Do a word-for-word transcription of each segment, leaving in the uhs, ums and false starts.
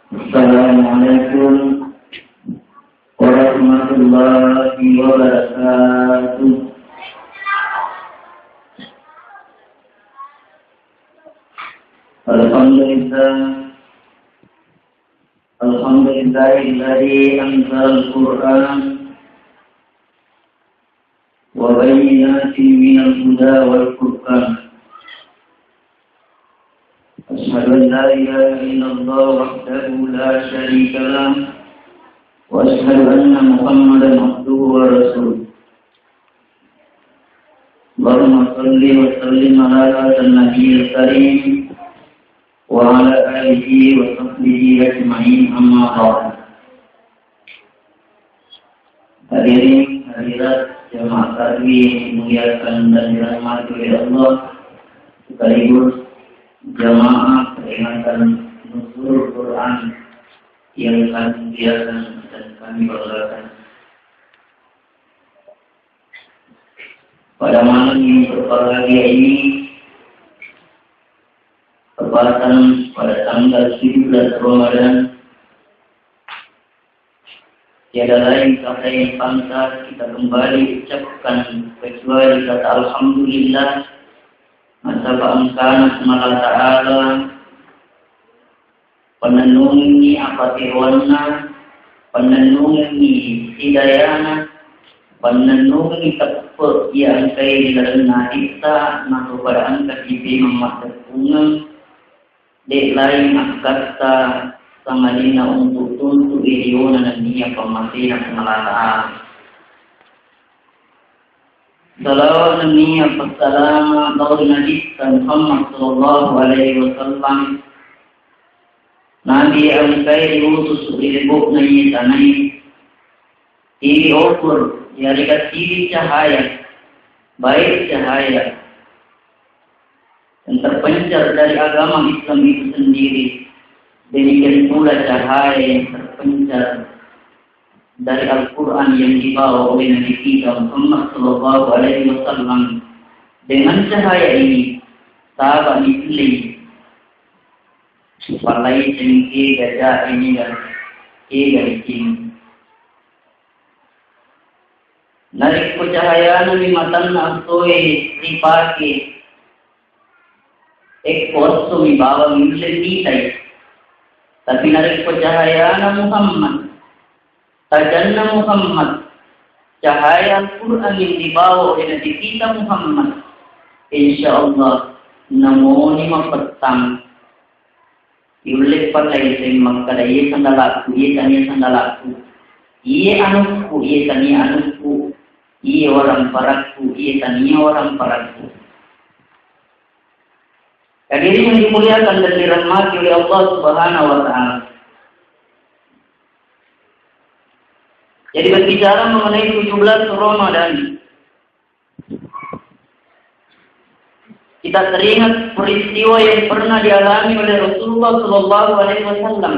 Assalamualaikum warahmatullahi wabarakatuh. Alhamdulillah. Alhamdulillahilladzi anzalal Qur'an wa bayyinatin minal huda wal furqan. Asyhadu an la ilaha illallah wahdahu la syarika lah, wa asyhadu anna Muhammadan abduhu wa rasuluh. Allahumma shalli wa sallim ala hadzan nabiyil karim wa ala alihi wa sahbihi ajma'in, amma ba'd. Hadirin hadirat jamaah tarwih yang dimuliakan dan dirahmati oleh Allah, sekaligus jamaah peringatan Nuzul Quran yang kami muliakan dan kami banggakan. Pada malam yang berbahagia ini, tepatan pada tanggal tujuh belas Ramadan, tiada lain kata yang pantas kita kembali ucapkan kecuali kata alhamdulillah. Nasaba engkana Puang Allah Ta'ala pennennungengngi apateroanna, pennennungengngi hidayana, pennennungengngi teppe' iya engkae ri lalenna atitta, nato pada engka sipemeng maddeppungeng, de' laing akkatta sangadinna untuk tuntu'i riona nenniya pammasena Puang Allah Ta'ala. Salawat nenniya passalama lao ri Nabitta Muhammad sallallahu alaihi wasallam. Nabi engkae riutus ri lebo'na iye tanae. Tiwi obor, yarega tiwi cahaya, baik cahaya yang terpencar dari agama Islam itu sendiri. Demikian pula cahaya yang terpencar dari Al-Quran yang dibawa oleh Nabi kita Muhammad sallallahu alaihi wasallam. Dengan cahaya ini, sahabat Muslim, palai sengke gajah ini dan ke gajah ini. Narekko cahayana mi matanna essoe ripake, ekko esso mi bawang nulle mitai. Tapi narekko cahayana Muhammad, tajanna Muhammad, cahaya Al-Quran yang dibawa oleh Nabi kita Muhammad, insya Allah namoni mapettang. Yulle pakaiseng makkada, iye sandalakku, iye tania sandalakku, iye anukku, iye tania anukku, iye waramparakku, iye tania waramparakku. Hadirin yang dimuliakan dan dirahmati oleh Allah Subhanahu wa Ta'ala. Jadi, berbicara mengenai tujuh belas Ramadan, kita teringat peristiwa yang pernah dialami oleh Rasulullah Sallallahu Alaihi Wasallam.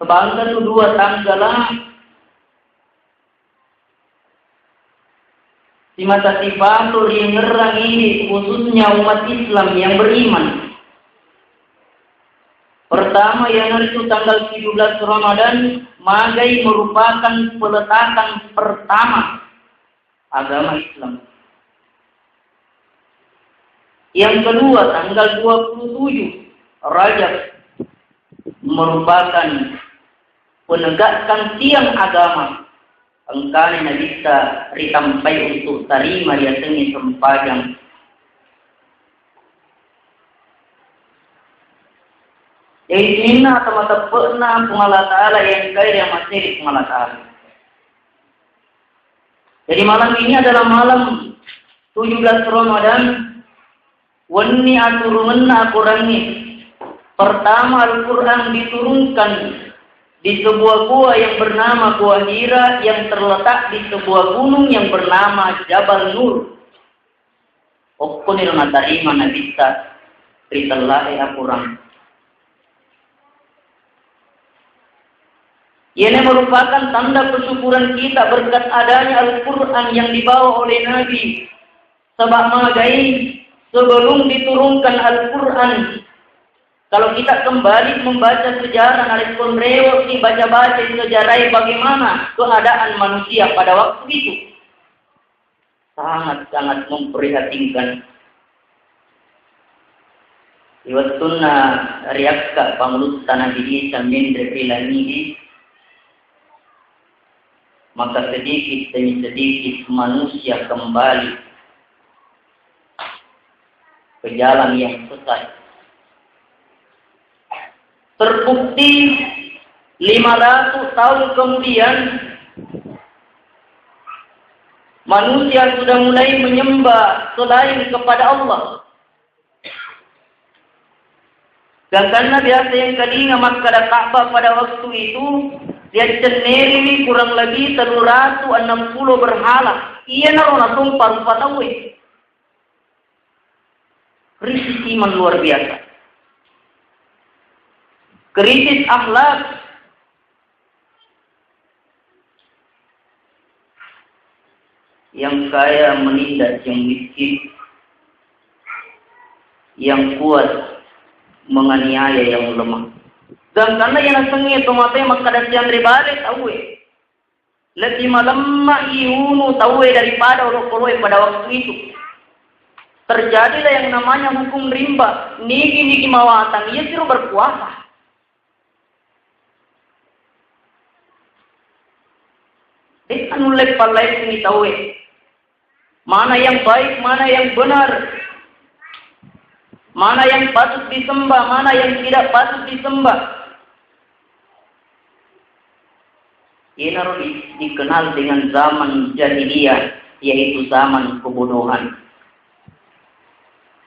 Sebangka tu dua tanggal simata sipato riengngerang ini, khususnya umat Islam yang beriman. Pertama, iyanaritu tanggal tujuh belas Ramadan, magai merupakan peletakan pertama agama Islam. Yang kedua, tanggal dua puluh tujuh Rajab merupakan penegakkan tiang agama. Engkana Nabitta ritampai untuk tarima riasengnge sempajang. Jadi, sininna atau mateppe'na Puang Allah Ta'ala yang kaya yang masih di Puang Allah Ta'ala. Jadi, malam ini adalah malam tujuh belas Ramadan. Wenni aturungenna Al-Qurangnge. Pertama, Al-Quran diturunkan di sebuah gua yang bernama Gua Hira, yang terletak di sebuah gunung yang bernama Jabal Nur. Okkoniro natarima Nabitta ritellae Al-Quran. Ini merupakan tanda kesyukuran kita berkat adanya Al-Quran yang dibawa oleh Nabi. Sebab magai sebelum diturunkan Al-Quran, kalau kita kembali membaca sejarah, narekko rewe' baca-baca sejarah bagaimana keadaan manusia pada waktu itu. Sangat-sangat memprihatinkan. Iwettunna riakka pangulutta Nabi Isa menre ri langidi, maka sedikit demi sedikit manusia kembali ke jalan yang sesat. Terbukti lima ratus tahun kemudian, manusia sudah mulai menyembah selain kepada Allah. Sedangkan biasa yang kalinga makkada Ka'bah pada waktu itu, riaccenneriwi kurang lebih tellu ratu enneng pulo berhala. Iyanaro nasompa rupa tauwe. Krisis iman luar biasa. Krisis akhlak. Yang kaya menindas yang miskin. Yang kuat menganiaya yang lemah. Dan karena yang sengi itu mate makkada sianre bale tauwe. Lebbi malemma'i unu tauwe daripada olokoloe pada waktu itu. Terjadilah yang namanya hukum rimba, nigi-nigi mawatang, iya siro berkuasa. De'na nulle pallaissengi tauwe. Mana yang baik, mana yang benar. Mana yang patut disembah, mana yang tidak patut disembah. Iyanaro di-, dikenal dengan zaman jahiliyah, yaitu zaman kebodohan.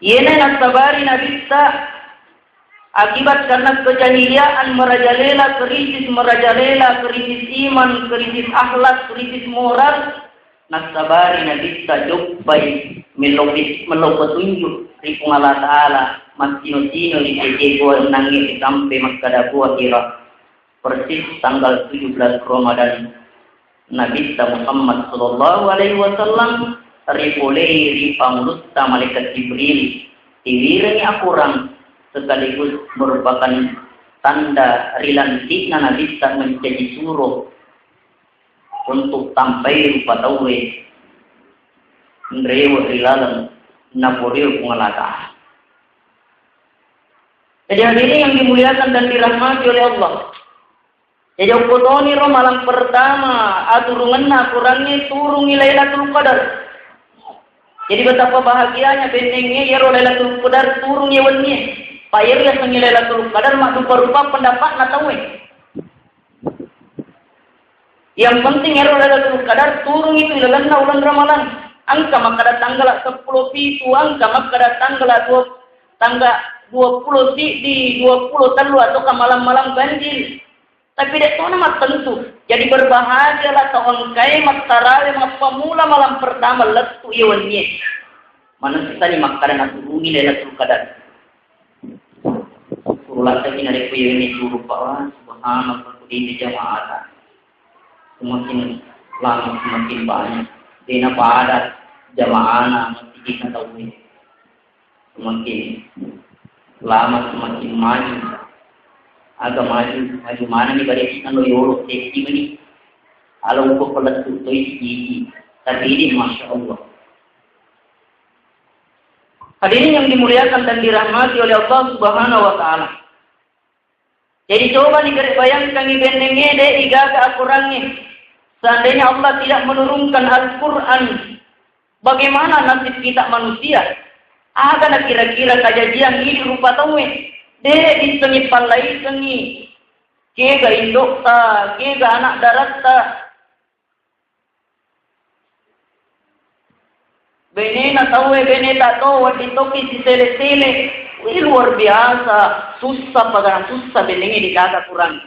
Iyana nassabari Nabitta akibat karena kejahiliaan merajalela, krisis merajalela, krisis iman, krisis akhlak, krisis moral, nassabari Nabitta joppai mello pit-, mello petunjuk ri Puang Allah Ta'ala, massino-sino ri tete goa nangnge sampai makkada goa Hira. Persis tanggal tujuh belas Ramadan, Nabitta Muhammad sallallahu alaihi wasallam ripolei ri pangulutta malaikat Jibril, tiwirengi akorang, sekaligus merupakan tanda rilantikna Nabitta mencaji suro untuk tampai rupa tauwe nrewe ri laleng naporio Puang Allah Ta'ala. Jadi hadirin yang dimuliakan dan dirahmati oleh Allah. Jadi okko toni ro malam pertama aturungenna Qurangnge turungi Lailatul Qadar. Jadi betapa bahagianya bennengnge iyaro Lailatul Qadar turungi wennie. Pa iyaro yasengnge Lailatul Qadar maddupa-rupa pendapatna tauwe. Yang penting ero Lailatul Qadar turung itu ilalenna uleng Ramalang. Engka makkada tanggala seppulo pitu, engka makkada tanggala dua, tangga dua pulo siddi, dua pulo tellu atau ka malam-malam ganjil. Tapi de' tona mattentu. Jadi berbahagialah tau engkae mattarawe mappamula malam pertama lettu iya wennie. Manessani makkada naturungi Lailatul Qadar. Suru lattaki narekko iyawe suru pa, wah, subhanallah, ko dede jamaata. Semakin lama semakin banyak. Dena pada jamaana masjid kita tahu ini. Semakin lama semakin maju. Aga maju, maju mana nih pada kita lo yolo safety meni. Ala uko pelet tutoi siji. Tapi ini masya Allah. Hadirin yang dimuliakan dan dirahmati oleh Allah Subhanahu wa Ta'ala. Jadi, coba nih, gare bayangkan nih, bennenge de' igaga Al-Qurannya. Seandainya Allah tidak menurunkan Al-Quran, bagaimana nasib kita manusia? Aga na kira-kira kajajiang ini rupa tauwe. De' disengi pallai sengi. Kega indokta, kega anak daratta. Benena tauwe, beneta to, wedding toki sisele-sele. Wih, luar biasa. Susah, pagana susah benengnge digaga Quran.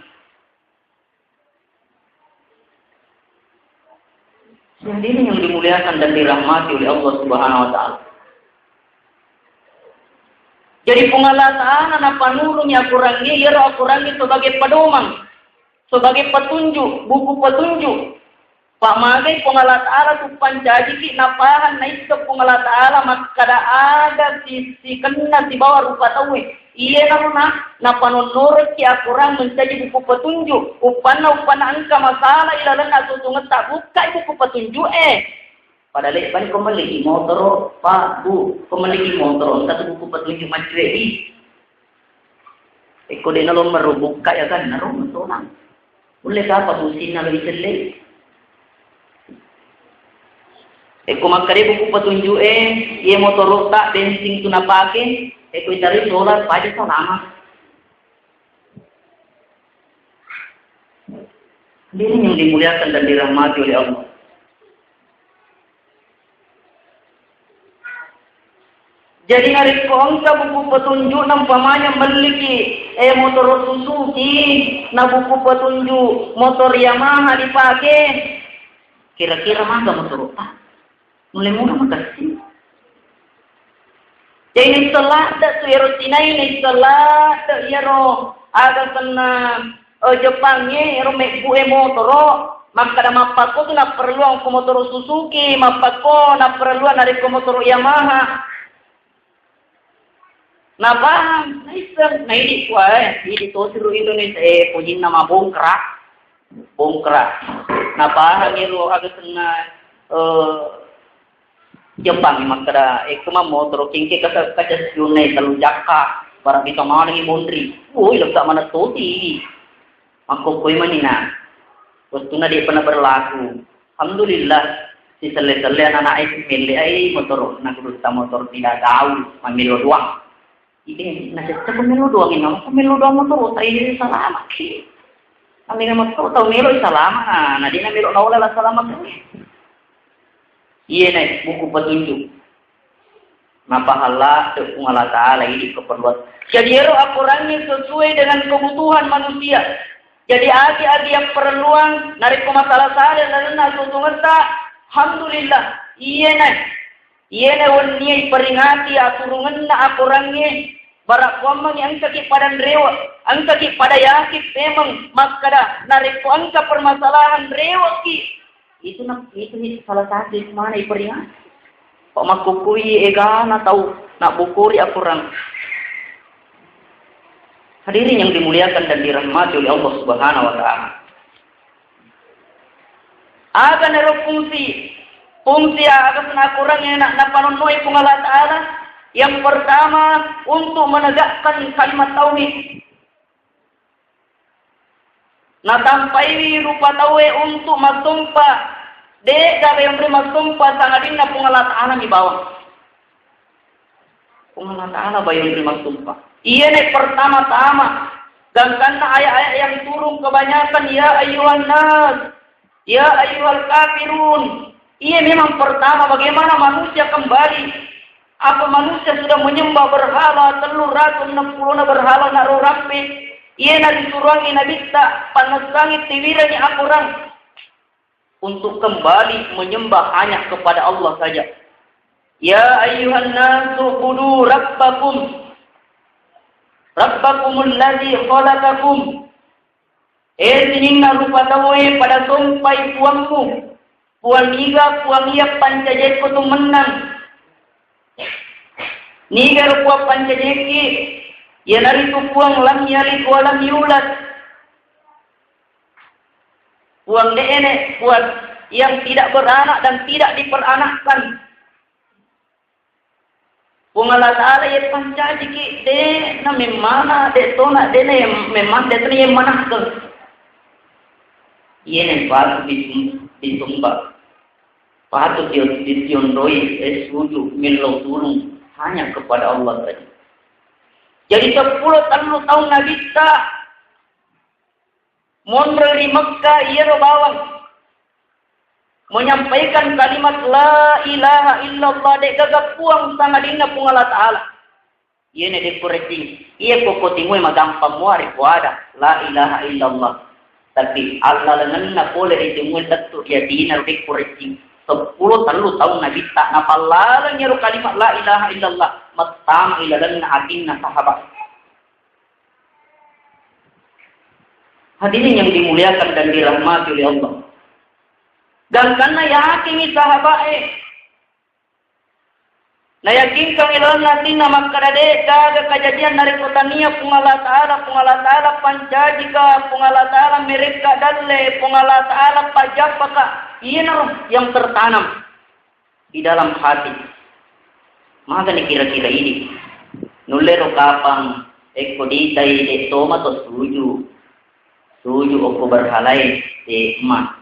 Hadirin yang dimuliakan dan dirahmati oleh Allah Subhanahu wa Ta'ala. Jadi, Puang Allah Ta'ala napanurungi Al-Quran ini, iyaro Al-Quran ini sebagai pedoman. sebagai petunjuk, buku petunjuk. Pamagai Puang Allah Ta'ala tu pancajiki, napahang, naisseng Puang Allah Ta'ala makkada aga sissikenna sibawa rupa tauwe. Iyanaro na, napanonnorokki akorang mencaji buku petunjuk. Uppanna, uppanna engka masalah ilalenna atuo-tuongetta, bukkai buku petunjuk e. Pada lebbani ko melliki motoro, Pak, Bu, ko melliki motoro, engka tu buku petunjuk maccue'i. Ekko de' nalo merro bukka ya kan, naro metona. Ulle kapa tusinna lebih celle. Ekko makkade buku petunjuk e, ye motoro ta bensin tu napake, ekko itari solar, paja salama. Hadirin yang dimuliakan dan dirahmati oleh Allah. Jadi narekko engka buku petunjuk, nampamanya melliki, eh, motoro Suzuki, na buku petunjuk motor Yamaha dipake, kira-kira maka motoro ta? Mulai murah makassi. Jadi naisseng ladde tu iyaro Cinai, naisseng ladde iyaro aga senna, eh, Jepangnge, iyaro mebbu e motoro, makkada mappakko tu napperluang ko motoro Suzuki, mappakko napperluang narekko motoro Yamaha. Napahang, naisseng, naidi kuae, idi tosi ro Indonesia, eh, pojinna mabongkra. Bongkra. Napahang ero aga senna, eh, Jepang makkada, eh, kuma motoro kengke kasa kaca siunna tellu jakka, barang kita manengi mondri. Woi, lepta mana toti. Makkokkoi manina. Wettunna de'pa na berlaku. Alhamdulillah, si selle-selle anak-anak e melle ai motoro, na kudu ta motor tidak gaul, mamelo doang. Ide, na cecce ko melo doang, ina ko melo doang motor, utai salama ki. Amina motor tau melo salama, na, na dina melo naola la salama tu. Iye na buku petunjuk. Napahang ladde Puang Allah Ta'ala idi keperluan. Jadi ero akorangnya sesuai dengan kebutuhan manusia. Jadi agi-agi yang perluan, narekko masalah sala lalenna atuo-tuongetta, alhamdulillah, iye na. Iyena wennie iperingati aturungenna akorangnge, bara kuammengngi engkaki pada nrewe, engkaki pada yakin memeng makkada narekko engka permasalahan reweki, itu na, itu ni salah satu mana iperingati. Kok makkukkui egana tau nabbokori akorang. Hadirin yang dimuliakan dan dirahmati oleh Allah Subhanahu wa Ta'ala. Aga naro fungsi, fungsi aga senakurang yang nak napanonnoi Puang Allah Ta'ala? Yang pertama, untuk menegakkan kalimat tauhid. Natampaiwi rupa tauwe untuk massompa, de gaga yang beri massompa sangadinna Puang Allah Ta'ala mi bawang. Puang Allah Ta'ala bayung ri massumpa. Iyene pertama-tama, gangkanna ayat-ayat yang turun kebanyakan, "Ya ayyuhan nas, ya ayyuhal kafirun." Iya memang pertama bagaimana manusia kembali. Apa manusia sudah menyembah berhala, tellu ratu enneng pulona berhala naro rampe. Iyena disuruangi nabitta, pannessangi tiwirangi akorang untuk kembali menyembah hanya kepada Allah saja. Ya ayyuhan nasu ubudu rabbakum, rabbakumul ladzi khalaqakum. Eh sininna rupa tauwe, pada sompai puammu, puang niga, puang iya pancajekko tu mennang. Niga ro puang pancajekki, iyanaritu puang lam yalid wa lam yulad. Puang de'ene, puang yang tidak beranak dan tidak diperanakkan. Puang Allah Ta'ala iya pancajiki, de na memmana, de tona, de na iya memman, de tona iya manakkel. Iyene patut disum-, disumba. Patut di-, ditiondoi, eh, sujud, mello tulung hanya kepada Allah saja. Jadi seppulo tellu tahun Nabitta monro ri Mekka, iyaro bawang menyampaikan kalimat la ilaha illallah, de gaga puang sangadinna Puang Allah Ta'ala. Iyene de kurecing, iya ko ko timue magampang muari kuada la ilaha illallah. Tapi allalengenna pole ri timue lettu ri atina de kurecing. Seppulo tellu taung Nabitta napallaleng iyaro kalimat la ilaha illallah, mettama ilalenna atinna sahabat. Hadirin yang dimuliakan dan dirahmati oleh Allah. Gangkanna yakingngi sahabae. Nayakinkan ilalenna atinna makkeda de' gaga kajadian narekko tania Puang Allah Ta'ala, Puang Allah Ta'ala pancajika, Puang Allah Ta'ala merekka dalle, Puang Allah Ta'ala pajjappaka. Iyanaro yang tertanam di dalam hati. Magani kira-kira ini? Nullero kapang ekko ditai de' toma to suju. Suju okko berhalae de' ma.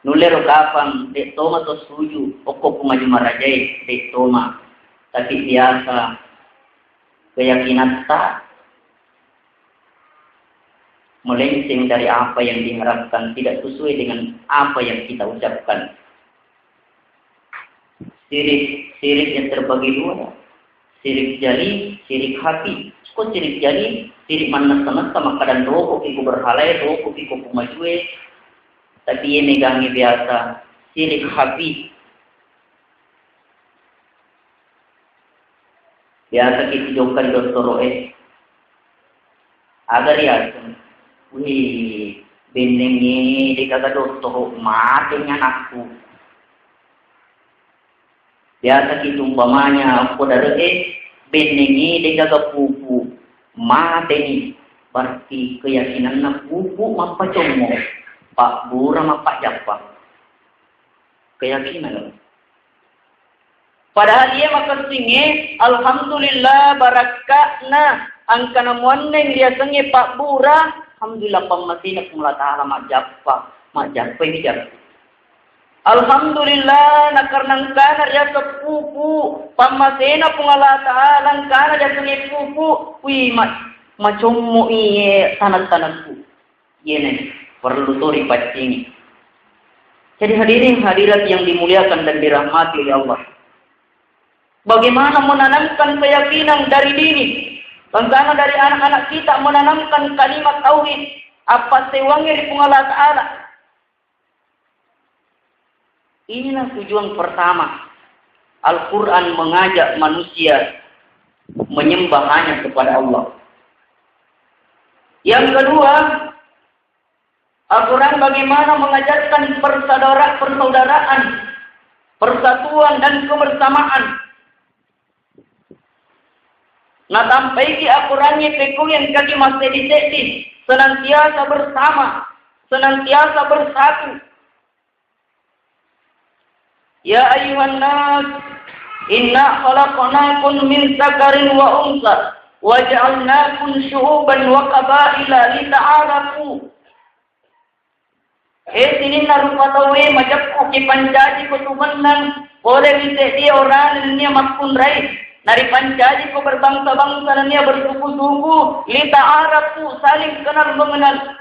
Nullero kapang de' toma to suju okko pungaju marajae de' toma. Tapi biasa keyakinatta melenceng dari apa yang diharapkan, tidak sesuai dengan apa yang kita ucapkan. Sirik, sirik yang terbagi dua. Sirik jali, sirik hafi. Ko sirik jali, sirik mannessa-nessa makkeda dokoki ko berhalae, dokoki ko pungajue. Tapi iye megangngi biasa sirik hafi. Biasa ki jokka ri dottoro'e. Aga riaseng? Wih, bennengnge de' gaga dottoro, mateni anakku. Biasa ki umpamanya okko dare'e, bennengnge de' gaga pupu, mateni. Berarti keyakinanna pupu mappacommo, pabbura mappajappa. Keyakinan. Padahal iye makessingnge, alhamdulillah, barakka'na, angkana muanneng riasengnge pabbura, alhamdulillah, pammasena Puang Allah Ta'ala majjappa, majjappai mi jarang. Alhamdulillah, nakarena engkana riaseng pupu, pammasena Puang Allah Ta'ala, engkana riasengnge pupu, wih, ma-, macommo iye tanak-tanakku. Iyene perlu to ripaccingi. Jadi hadirin hadirat yang dimuliakan dan dirahmati oleh Allah. Bagaimana menanamkan keyakinan dari dini? Bagaimana dari anak-anak kita menanamkan kalimat tauhid, apa sewangi di Puang Allah Ta'ala? Inilah tujuan pertama. Al-Quran mengajak manusia menyembah hanya kepada Allah. Yang kedua, Al-Quran bagaimana mengajarkan persaudara-, persaudaraan, persatuan, dan kebersamaan. Natampaiki Al-Quran ye pekko yang kaji masedi-sedi, senantiasa bersama, senantiasa bersatu. Ya ayyuhan nas, inna khalaqnakum min dzakarin wa untsa, wa ja'alnakum syu'uban wa qabaila lita'arafu. Eh, sininna rupa tauwe, majeppu kipancaji ko tu mennang, pole ri seddie orane nennia makkunrai, naripancaji ko berbangsa-bangsa nennia bersuku-suku, lita'arafu, saling kenal mengenal.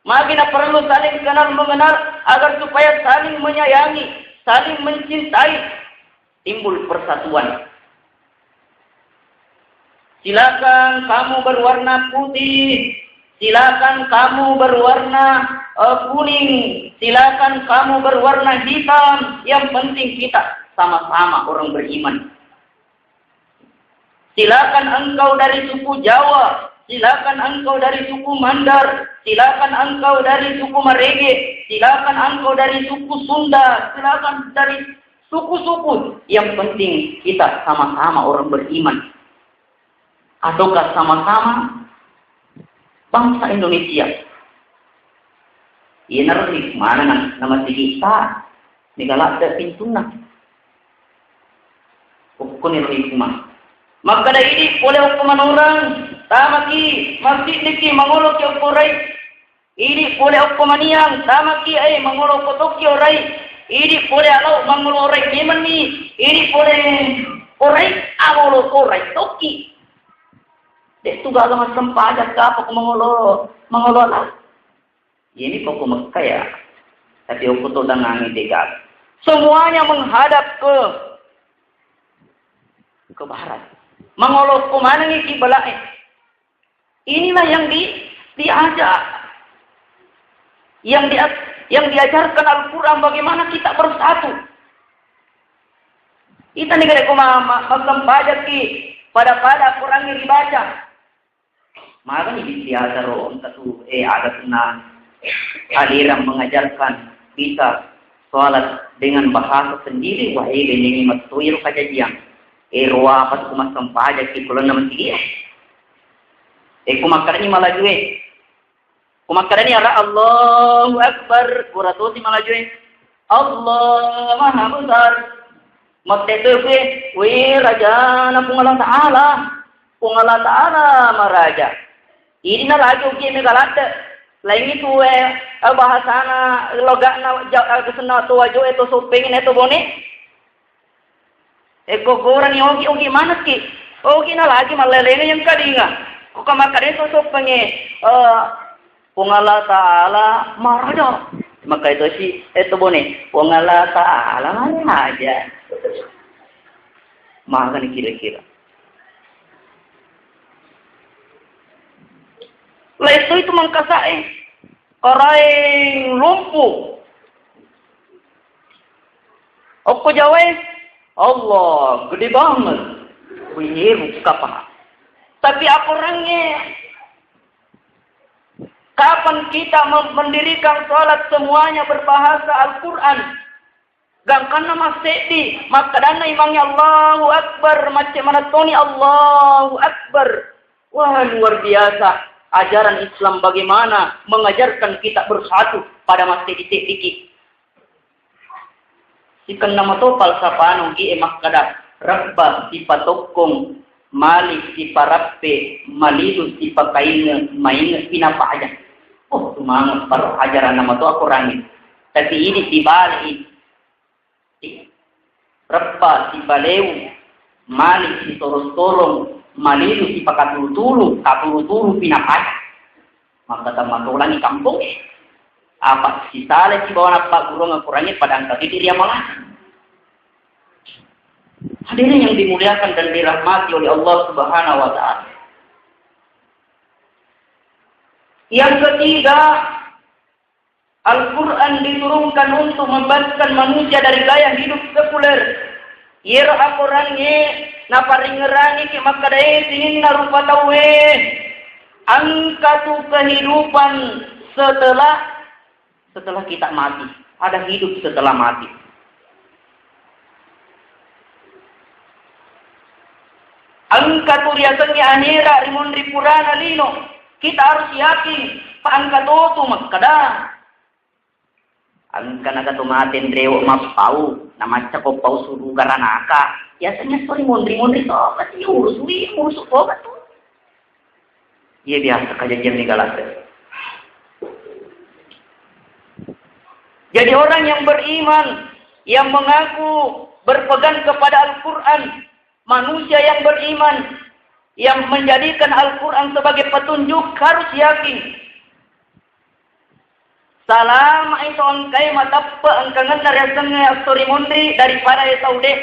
Magi na perlu saling kenal mengenal agar supaya saling menyayangi, saling mencintai, timbul persatuan. Silakan kamu berwarna putih, silakan kamu berwarna, eh, kuning, silakan kamu berwarna hitam. Yang penting kita sama-sama orang beriman. Silakan engkau dari suku Jawa, silakan engkau dari suku Mandar, silakan engkau dari suku Marege, silakan engkau dari suku Sunda, silakan dari suku-suku. Yang penting kita sama-sama orang beriman. Ataukah sama-sama bangsa Indonesia. Iyanaro ri mana na-, nama sigita, mega ladde pintunna. Okkoniro hikmah. Makkeda idi pole okko Manurang, tamaki masjid niki mangoloki okko Rai. Idi pole okko Maniang, tamaki, eh, mangolo okko tokki Orai. Idi pole Alau mangolo Orai memenni. Idi pole Orai, amolo Orai tokki. De'tu gaga massempajang kapang mangolo, mangolo Alau. Ini poko Mekka ya. Tapi okko to dangangi de'gaga. Semuanya menghadap ke, ke barat. Mangolo ko manengi kiblae. Inilah yang di-, diajak. Yang dia-, yang diajarkan Al-Quran bagaimana kita bersatu. Kita nih kada kuma ma-, massempajang ki pada-pada Quran ini dibaca. Magani biasa ro engka tu, eh, aga sunna aliran mengajarkan bisa sholat dengan bahasa sendiri, wah, eh, benengi mattoi ro kajajiang. Eh, ro apa tu massempajang ki kulenna masigi, eh. Eh, ku makkarani malaju, eh. Ku makkarani ara Allahu Akbar, kura tosi malaju, eh. Allah Maha Besar. Matteto kue, we rajana Puang Allah Ta'ala. Puang Allah Ta'ala maraja. Idi na lagi ugi mega ladde. Laingi tu, eh, eh, bahasana, logana, ja-, eh, senna to wajo, eh, to sopeng, eh, to bone. Eh, ko gorani ogi, ogi manekki. Ogi na lagi mallelenga yang kadinga. Ko kamakade to sopeng, eh, eh, Puang Allah Ta'ala maraja. Maka itu si, eh, to bone. Puang Allah Ta'ala maraja. Magani kira-kira. Lesu itu mangkasa, eh. Karaeng lumpuh. Okko Jawa, eh. Allah, gede banget. Wih, buka, Pak. Tapi aku orangnya, kapan kita mem-, mendirikan sholat semuanya berbahasa Al-Quran? Gangkanna masseddi, makkadanna imangnge Allahu Akbar, macce manettoni Allahu Akbar. Wah, luar biasa. Ajaran Islam bagaimana mengajarkan kita bersatu pada masseddi-seddiki. Sikenna mato falsafana ugi e makkada, rebba sipatokkong, mali siparappe, malilu sipakainge, mainge sinapaja. Oh, semangat baru ajaranna mato akorangi. Tapi ini dibalik. Rebba sipaleu, mali sitorong-torong, malilu sipakatulu-tulu, katulu-tulu pinapaja. Maka tamatolangi kampong. Apa sisala sibawa nappa gurung akorangi pada angka titi riamalang. Hadirin yang dimuliakan dan dirahmati oleh Allah Subhanahu wa Ta'ala. Yang ketiga, Al-Quran diturunkan untuk membebaskan manusia dari gaya hidup sekuler. Iyaro akorangnge naparingngerangiki makkadae sininna rupa tauwe engka tu kehidupan setelah, setelah kita mati. Ada hidup setelah mati. Engka tu riasengnge anera ri munri purana lino. Kita harus yakin, pa engka totu makkada. Engka naga tu mate nrewo mappau, namacca ko pau suruga ranaka. Biasanya sori munri-munri to, pasti urusui, urusuk to tu. Iya biasa kajajian di galak. Jadi orang yang beriman, yang mengaku berpegang kepada Al-Quran, manusia yang beriman, yang menjadikan Al-Quran sebagai petunjuk harus yakin. Salama itu engkai mateppe engkangenna riasengnge assori monri daripada e tau de.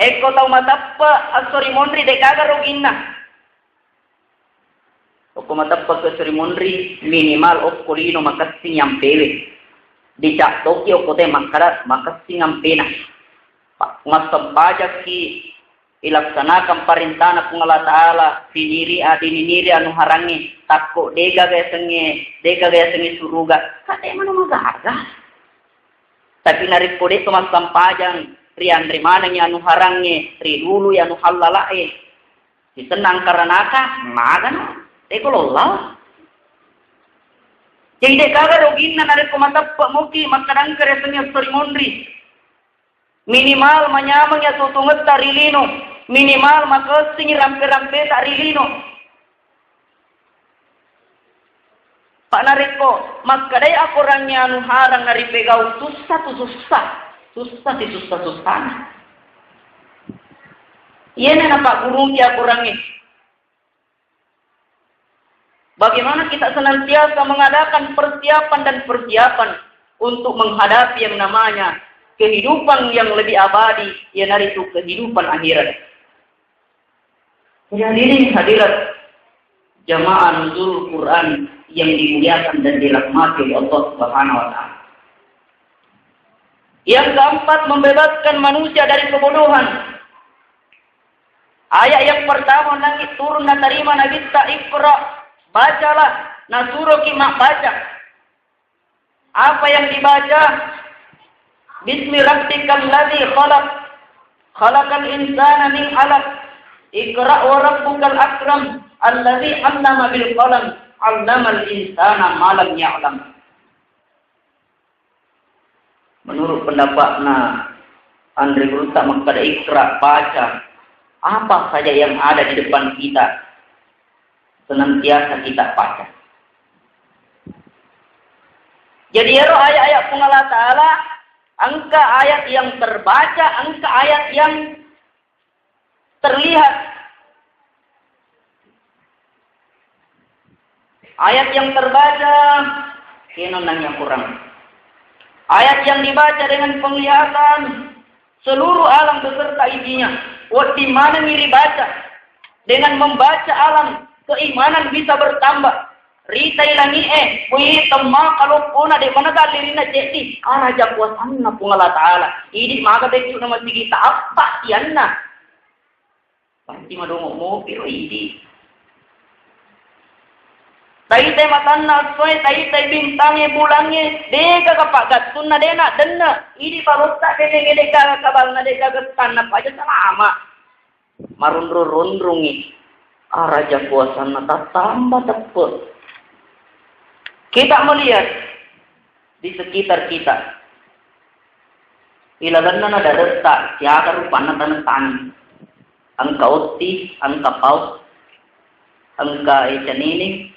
Ekko tau mateppe assori monri de gaga roginna. Okko mateppa ke Sri Munri, minimal okko lino makessing ampewe. Dicattoki okko te makkada makessing ampena. Pa-, massempajakki ilaksanakan parentana Puang Allah Ta'ala, siniri a-, dininiri anu harangnge, takko dega gasengnge, dega gasengnge suruga, kate manu magaga. Tapi narekko de'to massempajang, rianre manengngi anu harangnge, rilului anu hallala e, Sisenna engka ranaka, magano, teko lollau. Jadi, de gaga roginna narekko mateppe muki makkadangka riasengnge assori monri. Minimal manyameng ya tutungetta ri lino, minimal makessingi rampe-rampeta ri lino. Pa narekko makkedai akorangnge anu harang naripegau, sussa tu sussa, sussa si sussa-sussana. Iyana napaggurungki akorangnge. Bagaimana kita senantiasa mengadakan persiapan dan persiapan untuk menghadapi yang namanya kehidupan yang lebih abadi, iyanaritu kehidupan akhirat. Jadi hadirin hadirat jamaah Nuzul Quran yang dimuliakan dan dirahmati oleh Allah Subhanahu wa Ta'ala. Yang keempat, membebaskan manusia dari kebodohan. Ayat yang pertama, langit turun, natarima Nabitta, "Iqra Bacalah, nasuroki mabbaca. Apa yang dibaca? Bismi rabbikal ladzi khalaq. Khalaqal insana min 'alaq. Iqra wa rabbukal akram. Alladzi 'allama bil qalam. 'Allamal insana ma lam ya'lam. Menurut pendapatna Andre Gurutta makkeda, "Iqra, baca apa saja yang ada di depan kita, senantiasa kita baca." Jadi, ero ayat-ayat Puang Allah Ta'ala, engka ayat yang terbaca, engka ayat yang terlihat. Ayat yang terbaca, kenonang yang kurang. Ayat yang dibaca dengan penglihatan seluruh alam beserta isinya. Wedding manengngi ribaca. Dengan membaca alam keimanan bisa bertambah. Ritai langi'e, kui temma kaloppona de' manega lirinna ceddi, araja kuasanna Puang Allah Ta'ala. Idi maga beccu na masigita appa tianna. Pasti madongo mopi ro idi. Taitai matanna essoe, taitai bintangnge, bulangnge, degaga paggattunna, de' na denne. Idi palotta de' gaga kabalna, de' gaga tanna paja salama. Marunrung-runrungi. Araja kuasanna tattamba teppe. Kita melihat di sekitar kita. Ilalenna nadaretta, siaga rupanna taneng-taneng. Engka otti, engka paus, engka, eh, cenini,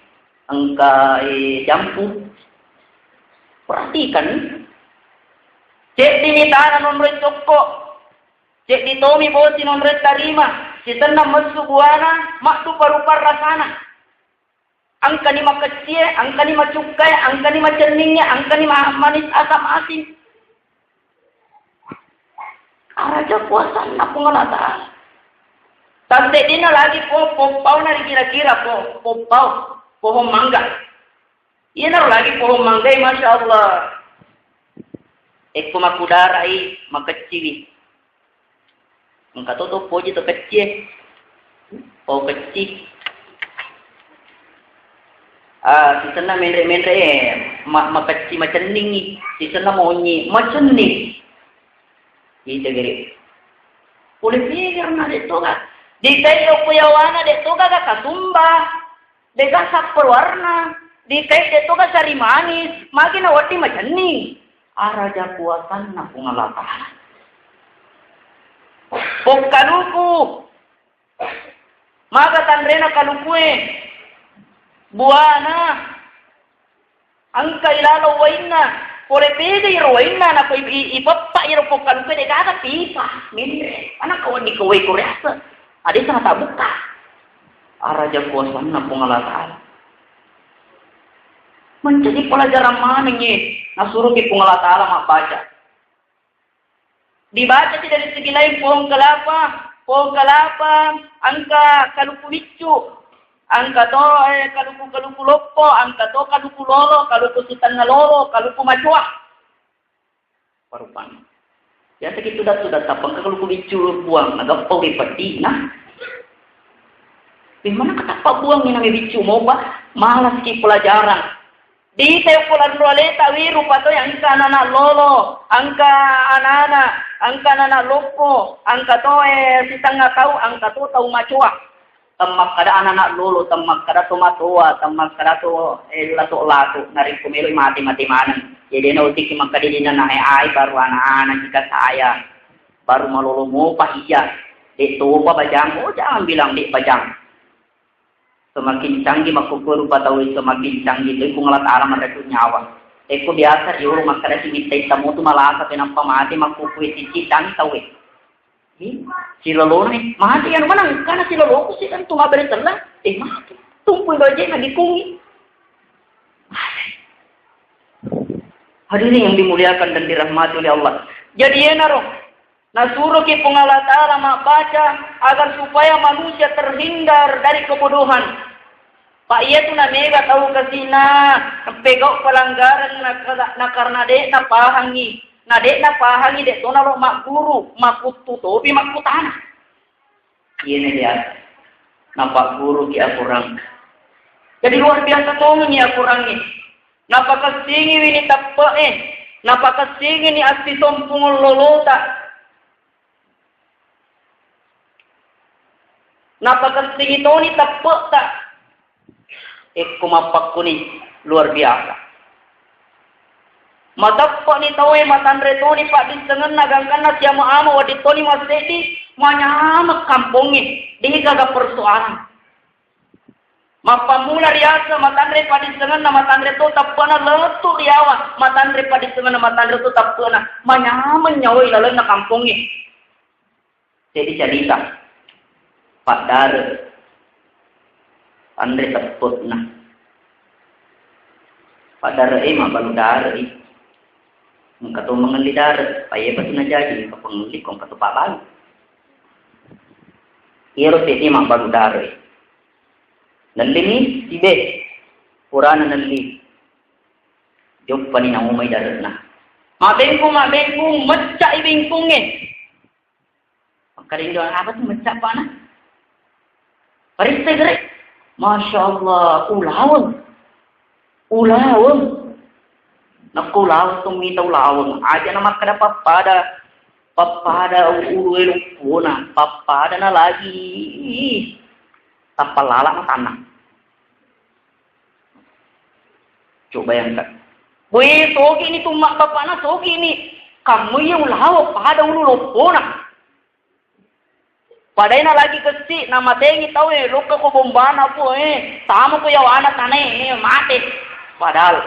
engka, eh, jampu. Perhatikan, ceddi ni tanah nonroi cokko, ceddi tomi bosi nonroi tarima, sisenna messu buana, maddupa-rupa rasana. Engkani makeccie, engkani macukkae, engkani macenningnge, engkani ma-, manis asam asin. Araja kuasanna Puang Allah Ta'ala. Tasseddinna lagi po-, poppau na dikira-kira po-, poppau, pohon mangga. Iyanaro lagi pohon mangga, Masya Allah. Ekko makudarai, makecciwi. Engka to, to poji to kecci e. Pau kecci. Ah, sisenna menre-menre e, ma-, makecci macenningi. Sisenna monyi macenning. Ita gere. Pole pikir na de' toga. Dikai okko yawana de' toga ga kasumba. Dega sapper warna, dikai de' toga sari manis, magi na wedding macenning. Araja kuasanna Puang Allah Ta'ala. Pokkaluku, maga tanrena kalukue, buana, engka ilalo wainna, pole pega iro wainna, nako i-, i-, ipeppa iro pokkalukue de' gaga pipa, menre, anakka wedding kawai koreasa. Ade' sana tabukka. Araja kuasanna Puang Allah Ta'ala. Menjadi pelajaran manengngi nasuruki Puang Allah Ta'ala mabbaca. Dibaca ti dari segi lain pohon kelapa, pohon kelapa, engka kaluku biccu, engka to, eh, kaluku-kaluku loppo, engka to kaluku lolo, kaluku sitengnga lolo, kaluku macoa. Parupanna. Biasa ki tuda-tuda tappa engka kaluku biccu buang, nagappa wi peddi, nah. Di mana katappa buang ni nami biccu mopa, malas ki pelajaran. Di teo polanro aleta wi rupa to yang engka anak lolo, engka anak-anak, engka anak loppo, engka to, eh, sitengnga tau, engka to tau macoa. Temmakkeda anana lolo, temmakkeda tomatoa, temmakkeda to, eh, lato-lato, narekko meloi mate, mate maneng. Jadi na utiki makkeda dina nae ai baru ana-ana jika saya. Baru malolo mopa iya. Dek topa bajang, oh jangan bilang dek bajang. Semakin canggih makkukue rupa tau, semakin canggih tu Puang Allah Ta'ala marekko nyawa. Eko biasa riolo makkeda si mitta itta motu malasa penappa mate makkukue sicci dan tau. Ih, silolona, eh, mati anu maneng, karena siloloku sih kan cuma beri telah, eh, mati. Tumpul dojena dikungi. Hadirin yang dimuliakan dan dirahmati oleh Allah. Jadi, enaro, nasuroki Puang Allah Ta'ala mabbaca agar supaya manusia terhindar dari kebodohan. Pak, iya tu na mega tau kasina pegau pelanggaran na, na karena dek napahangi. Na dek napahangi dek to nalo magguru, makuttu topi makkutana. Iyena dia. Napagguruki akorang. Jadi luar biasa tongeng ya Qurangnge. Napakessingiwi ni teppe'e, napakessingini assisompung lolota. Napakessingi toni teppe'ta. Ekko mappakkuni luar biasa. Mateppe'ni tauwe, matanre toni paddissengenna, gangkanna siamo-amo wedding toni masseddi, manyameng kampongnge, degaga persoalan. Mappammula riaseng matanre paddissengenna, matanre to teppe'na lettu riawa, matanre paddissengenna, matanre to teppe'na, manyameng nyawai lalenna kampongnge. Jadi carita, paddare, anre teppe'na. Paddare e mabbalu dare i. Engka to mengelli dare, paye pasti najaji, engka pengelli, ko engka to pabbalu. Iyaro seddi mabbalu dare. Nellini sibe, purana nelli. Joppani naumai dare'na. Mabengkung, mabengkung, mecca'i bengkungnge. Makkedai doang, "Apa tu mecca pana?" Parissai gere. Masya Allah, ulaweng. Ulaweng. Nakko ulaweng tu mita ulaweng. Aja na makkeda pappada, pappada ulu e loppona, pappada na lagi. Tappa lala matanna. Coba bayangkan. Weh, sogi ni tumma bapana, sogi ni. Kamu iya ulaweng pada ulu loppona. Padaina lagi kessi, namatengi tau e, lokka ko bombana po e, sama ko yawana tane e, mate. Padahal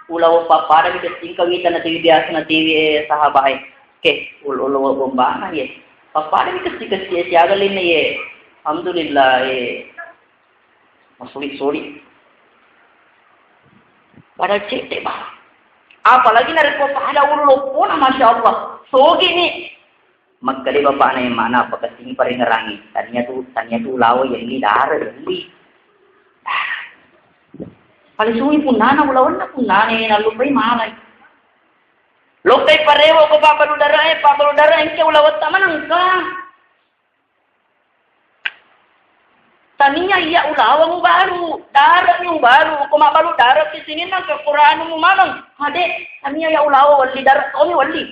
ulaweng pappada mi kessi, engka wita natiwi biasa natiwi e, sahabat e. Ke, ul-, ulaweng bombana ye. Pappada mi kessi-kessi e, siaga lenne ye. Alhamdulillah e. Masuli-suli. Padahal cedde, Pak. Apalagi narekko pada ulu loppona, Masya Allah. Sogi ni. Makkeda bapakna, emmakna, pakessing paringerangi. Tania tu, tania tu ulawa yelli dare, yelli. Pale sui punnana, ulawanna punnana, nallupai malai. Lokkai parewo ko pabbalu darae, pabbalu darae engke ulawetta manengka. Tania iya ulaweng ubalu, dare'mi ubalu, ko mabbalu dare'ki sininna ke Qur'anmu maneng. Hade, tania iya ulaweng welli dare' tomi welli.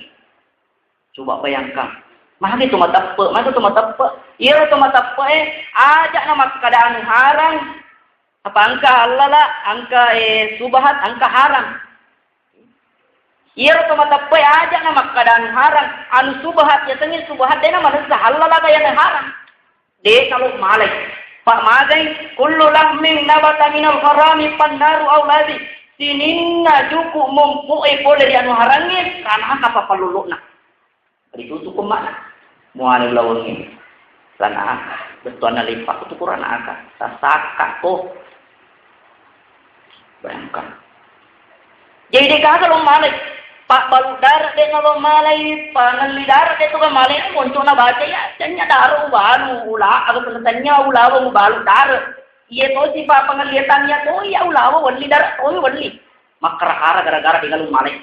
Coba bayangkan. Magi tu mateppe', magi tu mateppe'. Iyaro tu mateppe' e, aja na makkada anu harang. Apa engka hallala, engka e subahat, engka haram. Iyaro to mateppe' aja na makkada anu harang, anu subahat, yasengnge subahat de na manessa hallala ga yana harang. De nalo malai. Pa magai, kullu lahmin nabata minal harami fannaru aula bih. Sininna juku' mompo'e pole ri anu harangnge, ranaka papallollo'na. Ritutu ko mana? Muane ulawengnge. Lanaka, bettuanna lepa ko tu ranaka. Tasakka ko. Bayangkan. Jadi de gaga lo malai. Pabbalu dare' de nalo malai, pangelli dare' de tu ga malai, monco na baca ya, tania dare' ubalu, ula, aga tania ulaweng ubalu dare'. Iya to si pa pangelli tania to iya ulaweng welli dare' to welli. Makkara-kara gara-gara de gaga lo malai.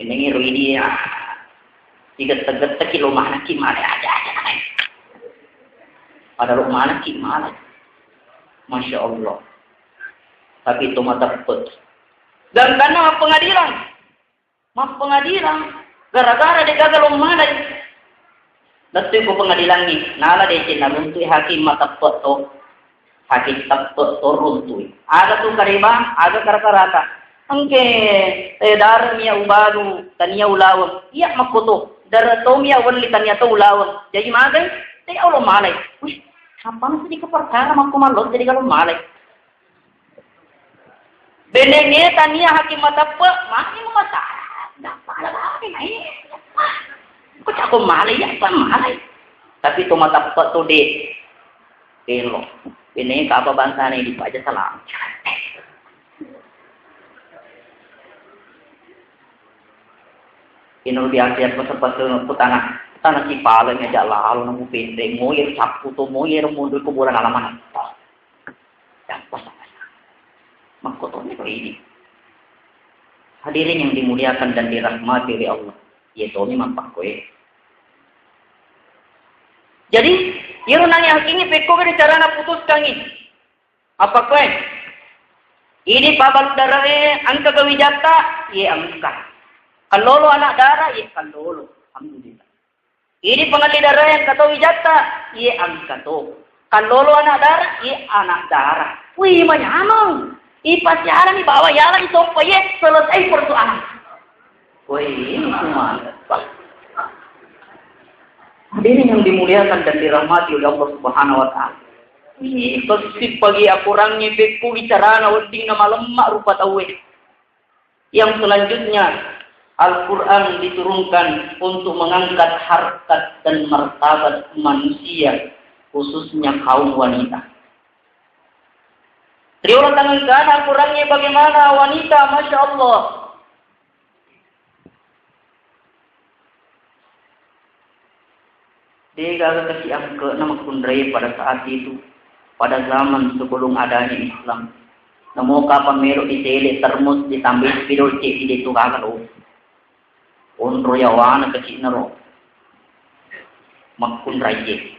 Ini ruidi ya. Digette-getteki lo manaki male aja-aja. Pada lo manaki male. Masya Allah. Tapi itu mateppe'. Dan karena pengadilan. Mappengadilang, gara-gara de gaga lo malai. Lettui ko pengadilangngi, nala deceng naruntui hakim mateppe' to. Hakim teppe' to runtui. Aga tu kareba, aga kara-karata. Engke, eh, dare' mi iya ubalu, tania ulaweng. Iya makko to, dare' to mi iya welli tania to ulaweng. Jaji magai, te lo malai. Wih, apa masih di perkara makko mallo jadi kalau malai. Benengnge tania hakim mateppe', magi masalah. Ndak pala bani mai. Ko cako malai ya, apa malai. Tapi to mateppe' to de. Elo. Benengnge kapa bangsana di paja salam. Ino biasa ya pesen-pesen ku tanah. Tanah si pala ngajak lalu namu pendek. Moyer cappu to, moyer mundur kuburan alaman. Dampasaka. Makkotoni ko idi. Hadirin yang dimuliakan dan dirahmati oleh Allah. Iya tomi mappakkoe. Jadi, iyaro nangi hakingnge pekko gani carana putuskangngi. Apa koe? Ini pabalu darae, engka kewijatta? Ye, engka. Kallolo anak dara? Ye, kallolo. Alhamdulillah. Ini pengelli darae, engka to wijatta? Ye, engka to. Kallolo anak dara? Ye, anak dara. Wih, manyameng. Ipasialani bawa yala isoppa ye, selesai persoalan. Woi, ini cuma. Hadirin yang dimuliakan dan dirahmati oleh Allah Subhanahu wa Ta'ala. Ini pasti bagi akurangnya beppu bicarana wedding na malemma rupa tauwe. Yang selanjutnya, Al-Quran diturunkan untuk mengangkat harkat dan martabat manusia, khususnya kaum wanita. Riolo tangengkana Al-Qurannya bagaimana wanita, Masya Allah. Degaga kasi angke'na makkunrai pada saat itu, pada zaman sebelum adanya Islam. Namo kapang melo ditele termos ditambahi spidol cek di detu gaga lo. Onro yawana kasi'na ro. Makkunrai.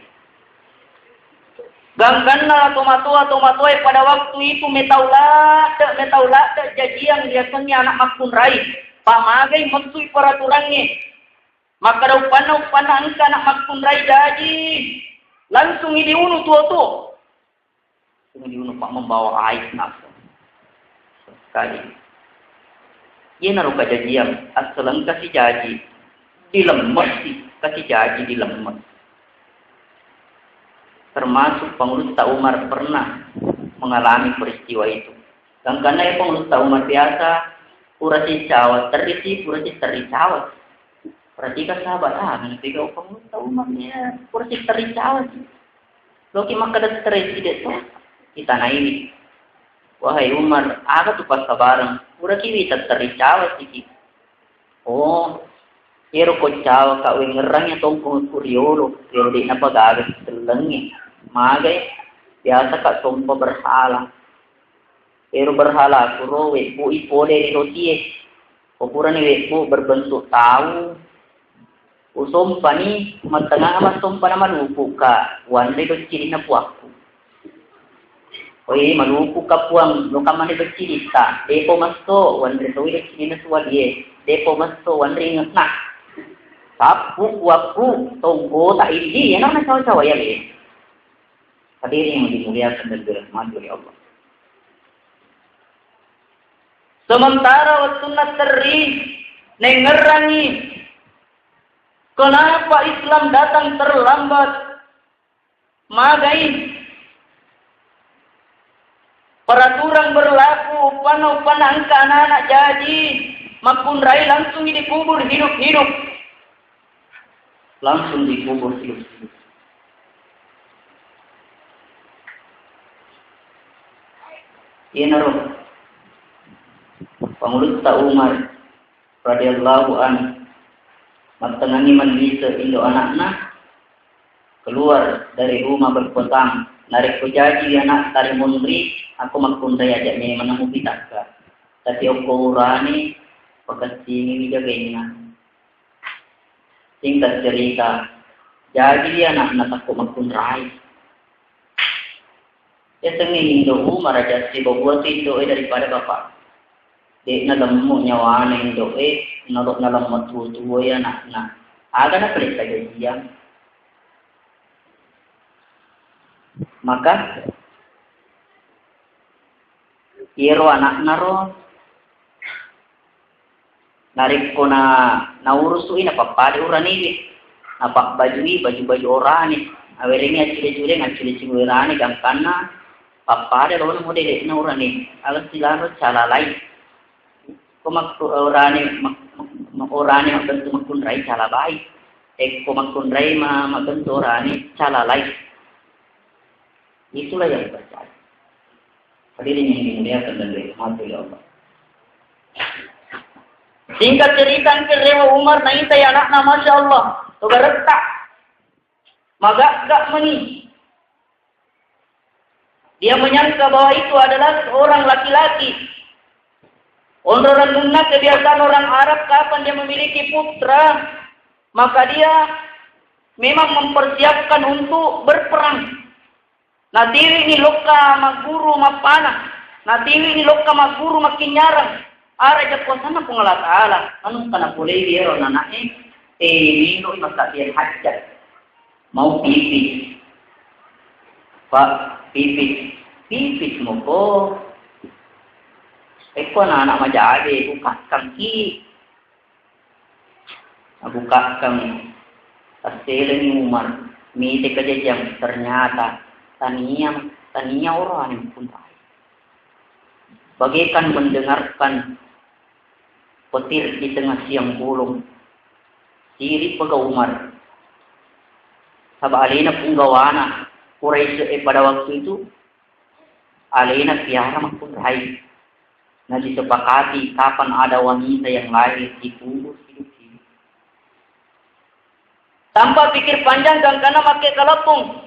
Gangkanna tomatoa-tomatoa pada waktu itu metau ladde, metau ladde jajiang riasengnge anak makkunrai. Pamagai messui peraturangnge. Makkeda uppanna, uppanna engka anak makkunrai jaji, langsung diunu tuo-tuo. Langsung diunu, Pak, membawa air nafsu. Sekali. Iyanaro kajajiang, assaleng kasi jaji, dilemmessi, kasi jaji dilemmes. Termasuk Pangulutta Umar pernah mengalami peristiwa itu. Gangkanna ya Pangulutta Umar biasa, pura sicawa, terri si, pura si terri cawa. Perhatikan sahabat, ah, nanti kau Pangulutta Umar ya, pura si terri cawa si. Loki makkeda terri si de to, kita naiwi. Wahai Umar, aga tu passabareng, pura kiwi terri cawa si ki. Oh, ero ko cawa ka wengerang ya tongkong ku riolo, riolo de napa gaga sellengi. Magai, biasa ka sompa berhala. Ero berhala kuro webbu i pole ri rotie. Ko purani webbu berbentuk tau, usompani, matengah massompa na maluku ka, wanre beccirinna puakku. Oi, maluku ka puang, lo kamane becciritta, depo masso, wanre toi beccirinna suwalie, depo masso, wanre ingesna. Sappu puakku, tongkota idi, yana na cawa-cawa ya le. Hadirin yang dimuliakan dan dirahmati oleh Allah. Sementara wettunna terri, nengerangi, kenapa Islam datang terlambat? Magai peraturan berlaku, uppanna-uppanna engka anak-anak jaji, makkunrai langsung dikubur hidup-hidup. Langsung dikubur hidup-hidup. Iyanaro Pangulutta Umar radhiyallahu anhu mattengngangi mallise indo anakna keluar dari rumah berpetang. Narekko jaji anak tari monri, aku makkunrai aja memang namu pitakka. Tapi okko urane pakessingi jagainna. Singkat cerita, jaji anakna takko makkunrai. Yasengnge indo'u maraja sibawwa tu indo'e daripada bapak. De'na lemmu nyawana indo'e, nalo nalemma tuo-tuo ya anakna. Aga na peletta gajiang. Maka iyaro anakna ro Narekko na, naurusui, napappada uranewe, napabbajui baju-baju orane, nawerengi accule-culeng, accule-culeng orane, gangkanna pappada lona modele'na urane, aga silaro calalai. Ko makku-, orane mak-, mak-, orane mabbentuk makkunrai calabai. Ekko makkunrai ma-, mabbentuk orane calalai. Itulah yang terjadi. Hadirin yang dimuliakan dan dirahmati oleh Allah. Singkat cerita, engka rewa Umar naita ya anakna, Masya Allah, toga retak. Magagga meni. Dia menyangka bahwa itu adalah seorang laki-laki. Onro renunna kebiasaan orang Arab, kapan dia memiliki putra, maka dia memang mempersiapkan untuk berperang. Natiwi'ni lokka magguru mappana, natiwi'ni lokka magguru makkinyareng. Ara jakkuasanna Puang Allah Ta'ala, manungka napolewi ero nana'e, e, minoi massabbiang hajjat. Mau pipis. Pak, pipis. Pipis moko. Ekko anak-anak majabe, bukakkangki. Nabukakkang, tasseleng Umar, mite kejadian, ternyata tania, tania orang yang punrai. Bagaikan mendengarkan petir di tengah siang bolong. Siri pega Umar. Saba alena punggawana Quraisy, eh, pada waktu itu alena piara makkunrai. Nah, disepakati kapan ada wanita yang lahir dikubur hidup-hidup. Tanpa pikir panjang, gangkana makke kalebbong.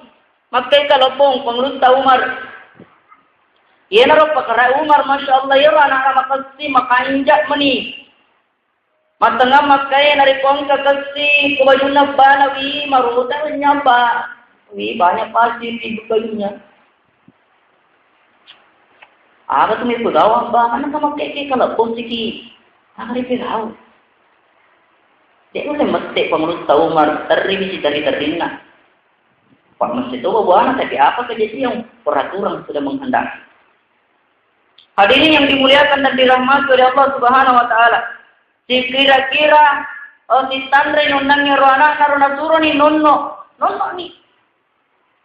Makke kalebbong, Pangulutta Umar. Iyanaro pakara Umar, Masya Allah, iyaro anak-anak makessi, makanja meni. Matengah makkae narekko engka kessi ko bajunna bana, wi, marota nyamba. Wi, banyak pasir di bajunya. Aga tu mepegau abba, kan engka makkeke kalebbong siki. Aga ripegau. Dek nulle mette Pangulutta Umar, terri mi siterri-terrinna. Pak mesti to buana, tapi apa kejadian, peraturan sudah menghendaki. Hadirin yang dimuliakan dan dirahmati oleh Allah Subhanahu wa Ta'ala. Sikira-kira, oh, sitanre nonnangnge ro anakna ro, naturoni nonno, nonno ni.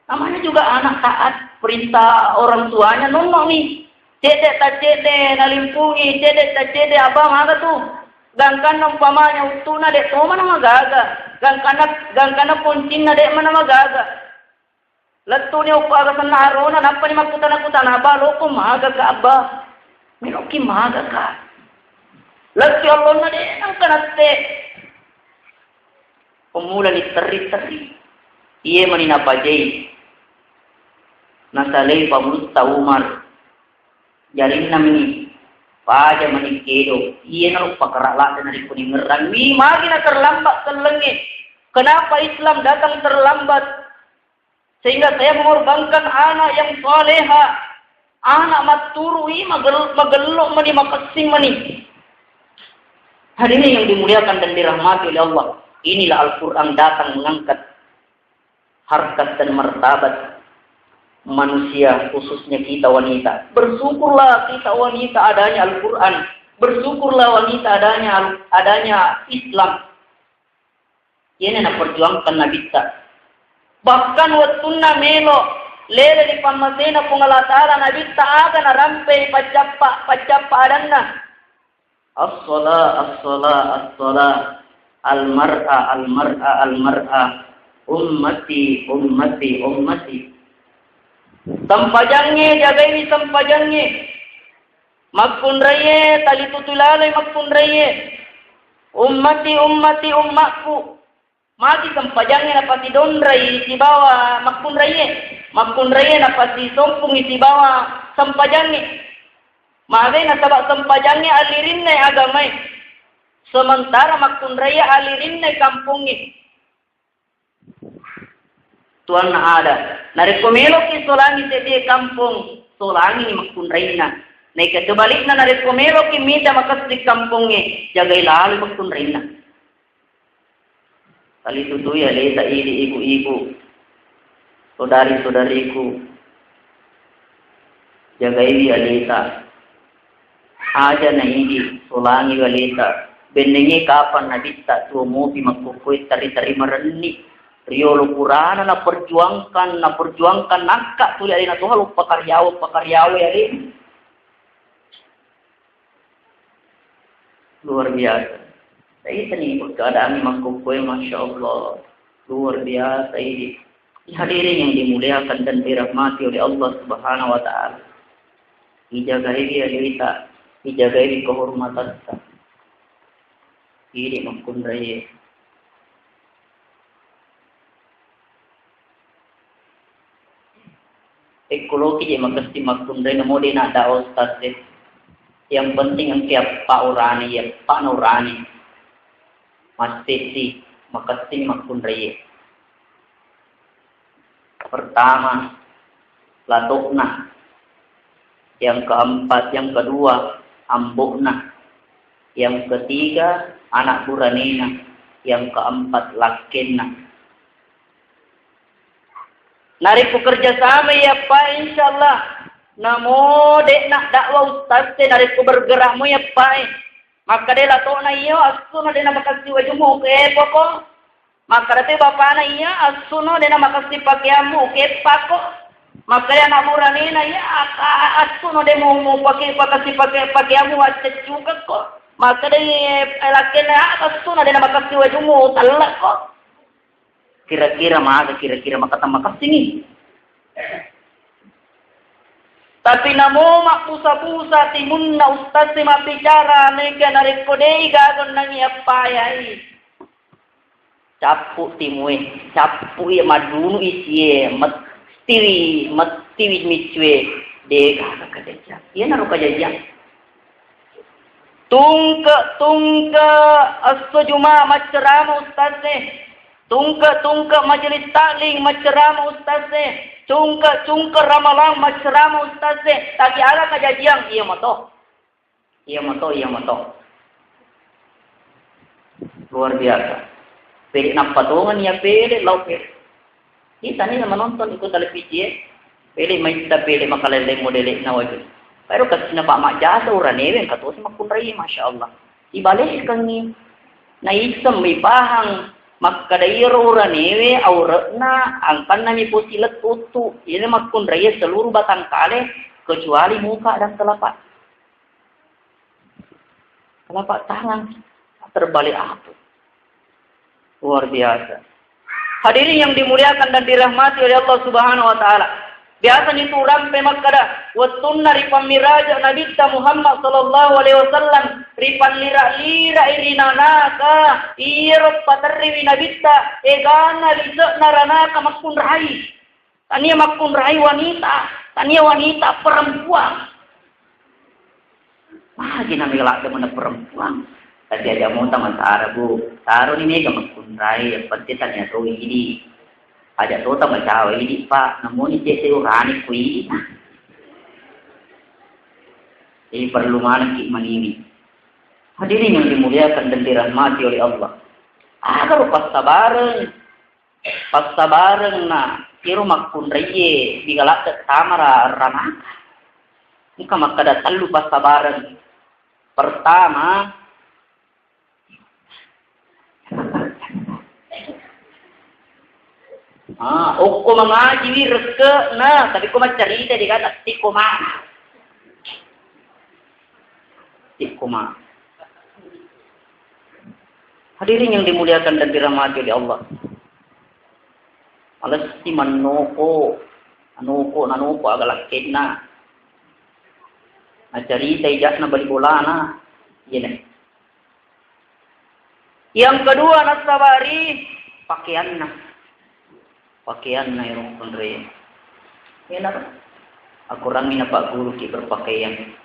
Namanya juga anak taat perintah orang tuanya, nonno ni. Cedde ta cedde nalimpungi, cedde ta cedde, abba maga tu. Gangkanna umpamanya uttuna dek toma na magaga. Gangkanna, gangkanna poncinna dek mana magaga. Lettuni uppaga senna arona, nappani makkutana-kutana, "Abba, loko magaka, Abba? Meloki magaka?" Lettu allonna de nengka natte. Pemulani terri-terri. Iye mani napajai. Nasalai Pangulutta Umar. Jarinna mani. Paja mani kedo. Iye naro pakara ladde narekko ningerrang. Wi, magi na terlambat sellengnge. Kenapa Islam datang terlambat? Sehingga saya mengorbankan anak yang soleha, anak matturui magel-, magello mani, makessing mani. Hadirin yang dimuliakan dan dirahmati oleh Allah, inilah Al-Quran datang mengangkat harkat dan martabat manusia, khususnya kita wanita. Bersyukurlah kita wanita adanya Al-Quran. Bersyukurlah wanita adanya, adanya Islam. Iyana naperjuangkan Nabitta. Bahkan wettunna melo lele ri pammasena Puang Allah Ta'ala, Nabitta aga narampei paccappa, paccappa adanna. As-sala, as-sala, as-sala. Al-mar'a, al-mar'a, al-mar'a. Ummati, ummati, ummati. Sempajangnge, jagaiwi sempajangnge. Makkunraiye, talitutui laloi makkunraiye. Ummati, ummati, ummakku. Magi sempajangnge napasidonrai sibawa makkunraiye. Makkunraiye napasisompungi sibawa sempajangnge. Magai nasaba sempajangnge alirinna agamae. Sementara makkunraiye alirinna kampongnge. Tuanna ada. Narekko meloki solangi seddie kampong, solangini makkunrainna. Naika sebalikna, narekko meloki mita makessing kampongnge, jagai laloi makkunrainna. Talitutui aleta idi ibu-ibu, saudari-saudariku. Jagaiwi aleta. Aja na idi, solangiwi aleta. Bennengnge kapang Nabitta tuo mopi makkokkoe tari-tari marenni. Riolo purana naperjuangkan, naperjuangkan nakka tuli alena toha lo pakariawa, pakariawa alena. Luar biasa. Saya tadi keadaan makkokkoe, Masya Allah. Luar biasa ini. Hadirin yang dimuliakan dan dirahmati oleh Allah Subhanahu wa Ta'ala. Ijagai dia dewita, ijagai kehormatatta. Idi makkunraie. Ekko loki je makessing makkunrai, namo de nadda ustaz e. Yang penting engke appa urane, iya appa na urane. Massessi makessing makkunrai. Pertama, lato'na. Yang keempat, yang kedua, ambo'na. Yang ketiga, anak buranena. Yang keempat, lakkenna. Narekko kerja sama iya, Pak, insyaallah. Namo de'na dakwah ustaz e, narekko bergerak mo iya, Pak, e. Makkeda lato'na, "Iyo, assuno de' namakessing wajummu, ukepako." Makkeda to bapana, "Iya, assuno de' namakessing pakeammu, ukepako." Makkeda anak buranena, "Iya, a-, a-, assuno de' mu, mu pake-, pakessing pake-, pakeammu, acceccukekko." Makkeda, eh, lakkenna, "Ah, assuno de' namakessing wajummu, utellekko." Kira-kira maga, kira-kira makata makessingi. Tapi namo mabbusa-busa timunna ustaz e mabbicara, neka narekko de'i gaga onnangngi appayai. Cappu timue, cappu iya madunu isie, mettiwi, mettiwi miccue, de gaga kajajiang. Iyanaro kajajiang. Tungke-tungke esso Juma maccerama ustaz e. Tungke-tungke majelis taklim maccerama ustaz e. Cungke-cungke ramalang maccerama ustaz e. Tapi aga kajajiang? Iya mato. Iya mato, iya mato. Luar biasa. Pede nappa tongeng iya pede, lao pede. Kita ni menonton iko televisi e, pele maitta pele makalelleng modele'na waju. Pero kasina Pak majjasa uranewe engka tosi makkunrai, masya Allah. Ibalekkengi. Naisseng ipahang makkeda iyaro uranewe aure'na angkanna mi posi lettu uttu. Iyana makkunrai seluruh batang kale kecuali muka dan telapak. Telapak tangan terbalik apa? Luar biasa. Hadirin yang dimuliakan dan dirahmati oleh Allah Subhanahu wa Ta'ala. Biasa nitu rampe makkeda, wettunna ripammiraja Nabitta Muhammad sallallahu alaihi wasallam, ripallira-lira ri nanaka, iyaro paterriwi Nabitta, egana lise'na ranaka makkunrai. Tania makkunrai wanita, tania wanita perempuan. Magi nami ladde mana perempuan. Tapi aja mota masara, Bu. Taro ni mega makkunrai, yang penting tania to idi. Aja tota macawa idi, Pak. Namoni cete urani ku idi. Jadi perlu maneng ki manini. Hadirin yang dimuliakan dan dirahmati oleh Allah. Agar passabareng. Passabareng na iro makkunraie digaladde tamara ranaka. Engka makkeda tellu passabareng. Pertama, ah, okko mangajiwi rekke na, tapi ko maccarita dikata tiko ma. Tiko ma. Hadirin yang dimuliakan dan dirahmati oleh Allah. Malessi mannoko, nanoko, nanoko aga lakkenna. Nacarita ijakna bali bolana. Iyana. Yang kedua, nassabari pakaianna. Pakaianna ero makkunrai. Iyana. Akorangngi napagguruki berpakaian.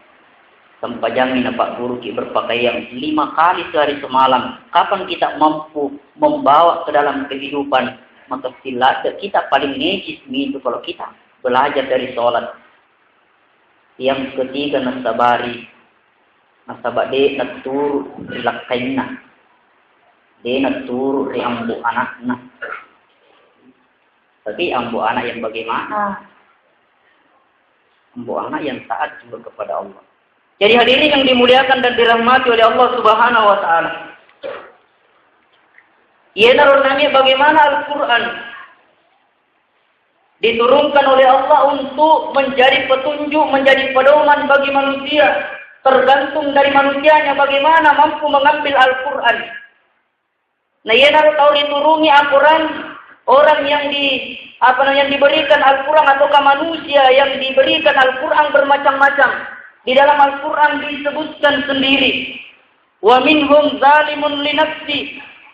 Sempajangngi napagguruki berpakaian lima kali sehari semalam. Kapan kita mampu membawa ke dalam kehidupan? Maka silaga kita paling nejis itu kalau kita belajar dari sholat. Yang ketiga, nasabari. Nasaba de' natturu ri lakkainna. De' natturu ri ambo anakna. Tapi ambo anak yang bagaimana? Ambo anak yang taat juga kepada Allah. Jadi hadirin yang dimuliakan dan dirahmati oleh Allah Subhanahu wa Ta'ala. Iyanaro nami bagaimana Al-Quran diturunkan oleh Allah untuk menjadi petunjuk, menjadi pedoman bagi manusia. Tergantung dari manusianya bagaimana mampu mengambil Al-Quran. Nah, iyanaro tau diturungi Al-Quran, orang yang di, apa namanya, yang diberikan Al-Quran ataukah manusia yang diberikan Al-Quran bermacam-macam. Di dalam Al-Quran disebutkan sendiri, "Wa minhum zalimun li nafsi."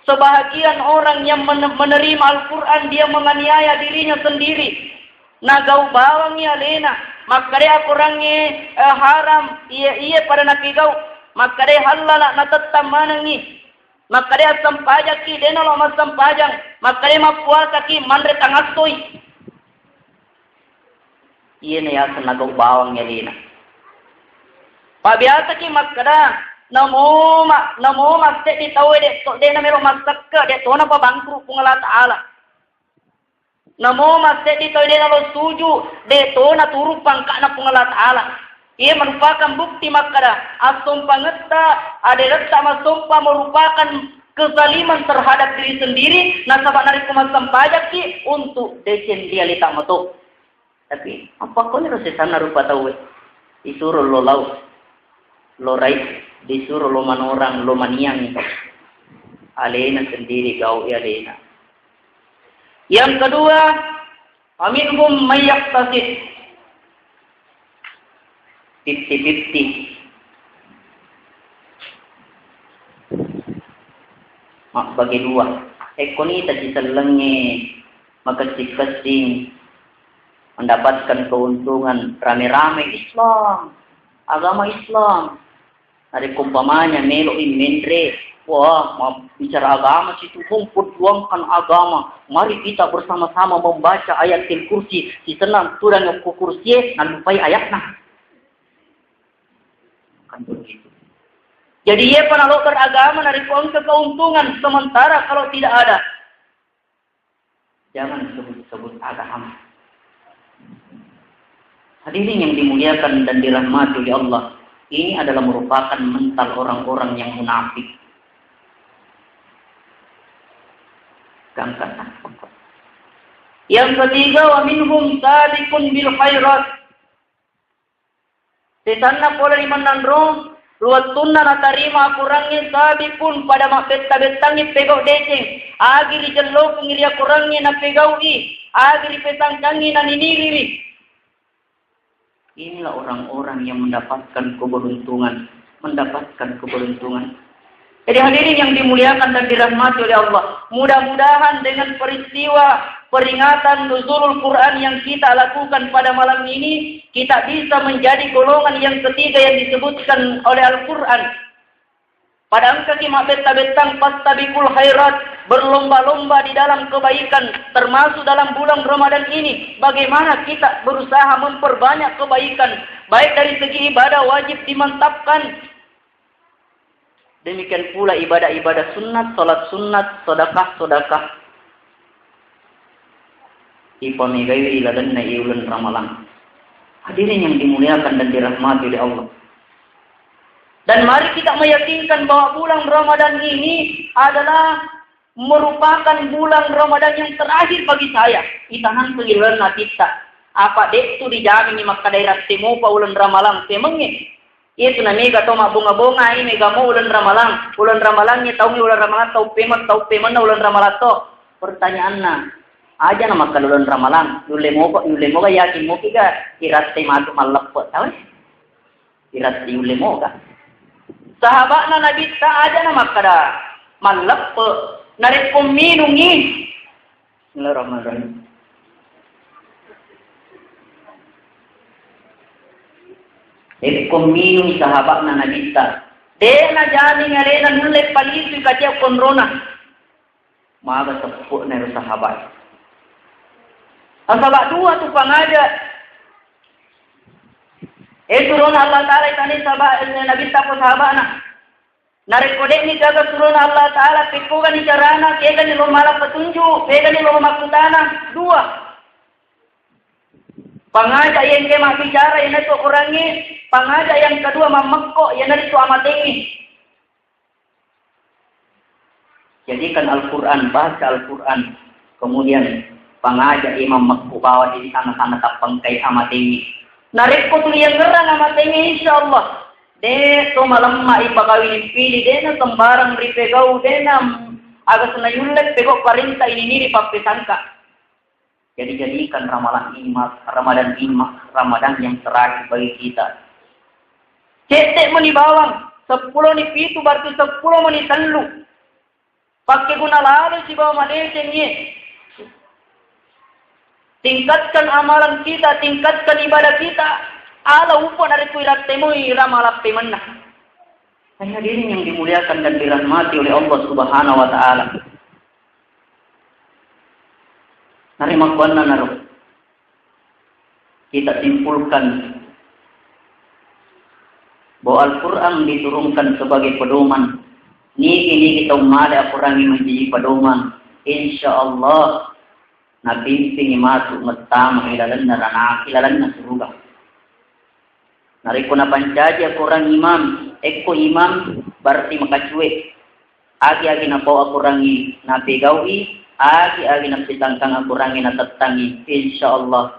Sebahagian orang yang men-, menerima Al-Quran, dia menganiaya dirinya sendiri. Nagau bawangngi alena, makkeda akorangnge, eh, haram, iya, iya pada napigau, makkeda hallala natettang manengngi. Makkeda assempajakki, de' nalo massempajang. Makkeda mappuasaki, manre tangassoi. Iyena yaseng nagau bawang alena. Pabiasaki makkeda, namo ma-, namo masseddi tauwe de' to, de' namelo massekke, de' to napabangkru Puang Allah Ta'ala. Namo masseddi tauwe de' nalo suju, de' to naturu pangka'na Puang Allah Ta'ala. Iye merupakan bukti makkeda, assompangetta, aderetta massompa merupakan kezaliman terhadap diri sendiri, nasaba narekko massempajakki untuk deceng ri aleta mato. Tapi, apa koniro sesanna rupa tauwe? Disuro lo lau, lo rai, disuro lo manorang, lo maniang. Alena sendiri gau alena. Yang kedua, aminhum mayyaktasid. Fifty fifty. Mabbagi dua. Ekko nita sisellengnge makessing-kessing mendapatkan keuntungan rame-rame Islam, agama Islam. Narekko umpamanya melo'i menre, wah, ma-, bicara agama situ, memperjuangkan agama. Mari kita bersama-sama membaca ayatil kursi. Sisenna tudang ko kursie, nallupai ayatna. Kan begitu. Jadi, iya panalo beragama narekko engka keuntungan, sementara kalau tidak ada, jangan sebut-sebut agama. Hadirin yang dimuliakan dan dirahmati oleh Allah, ini adalah merupakan mental orang-orang yang munafik. Gangka. Yang ketiga, wa minhum sabiqun bil khairat. Sesanna pole ri mennanro, luwettunna natarima akorangnge sabiqun pada mabbetta-bettangngi pegau deceng, agi rijellokengngi ri akorangnge napegau'i, agi ripesangkangngi naniniriwi. Inilah orang-orang yang mendapatkan keberuntungan, mendapatkan keberuntungan. Jadi hadirin yang dimuliakan dan dirahmati oleh Allah, mudah-mudahan dengan peristiwa peringatan Nuzulul Quran yang kita lakukan pada malam ini, kita bisa menjadi golongan yang ketiga yang disebutkan oleh Al-Quran. Pada engkaki mabbetta-bettang fastabiqul khairat, berlomba-lomba di dalam kebaikan, termasuk dalam bulan Ramadan ini, bagaimana kita berusaha memperbanyak kebaikan, baik dari segi ibadah wajib dimantapkan, demikian pula ibadah-ibadah sunnat, salat sunnat, sedekah-sedekah. Ipamegai ilalenna uleng Ramalang. Hadirin yang dimuliakan dan dirahmati oleh Allah. Dan mari kita meyakinkan bahwa bulan Ramadan ini adalah merupakan bulan Ramadan yang terakhir bagi saya. Itahan pengilalenna titta. Apa de'tu dijamingi makkeda iratte mopa uleng Ramalang pemengnge. Iyatu na mega tau mabbonga-bongai, mega mo uleng Ramalang. Uleng Ramalangnge taungnge uleng Ramalang, tau pemeng, tau pemenna uleng Ramalang to. Pertanyaanna, aja na makkeda uleng Ramalang, yulle moga, yulle moga yakin moki ga iratte matu malleppe tau? Iratte yulle moga. Sahaba'na Nabitta aja na makkeda malleppe, narekko minungi Bismillahirrahmanirrahim. Ekko minung sahaba'na Nabitta, de' najamin alena nulle palisui kacia konrona. Maga seppu'na ero sahabat. Nasaba dua tu pangaja. Eh, turun Allah Ta'ala itani sahabat, eh, Nabitta ko sahabatna. Narekko de'ni gaga surona Allah Ta'ala, pekkogani carana, kegani lo mala petunjuk, kegani lo makkutana, dua. Pangaja yang ke mabbicara, iyanaritu Qurangnge, pangaja yang kedua mammekko, iyanaritu amatengnge. Jadikan Al-Quran, baca Al-Quran, kemudian pangaja imam mekku bawa di sana-sana tappengkai amatengnge. Narekko tuli yang ngerang amatengnge, insya Allah, de to malemma ipagawi pili, de na sembarang ripegau, de na aga sena yulle pegau parenta ini niri pappesangka. Jadi jadikan Ramalan ini, Ramadan ini Ramadan yang terakhir bagi kita. Cette meni bawang, seppulo ni pitu, berarti seppulo meni tellu. Pakkeguna lalo sibawa madeceng ye. Tingkatkan amalan kita, tingkatkan ibadah kita. Ala upa narekko irattemoi Ramalan pemenna. Hadirin yang dimuliakan dan dirahmati oleh Allah Subhanahu wa Ta'ala. Narimakkuanna naro. Kita simpulkan bahwa Al-Quran diturunkan sebagai pedoman. Nigi-nigi tau male Al-Quran menjadi pedoman, insya Allah napimpingi masuk mettama ilalenna ranaki, ilalenna suruga. Narekko napancaji Al-Quran imam, ekko imam berarti makacue. Agi-agi napau Al-Qurangi napegau'i, agi-agi napitangkang Al-Qurangi natettangi, insya Allah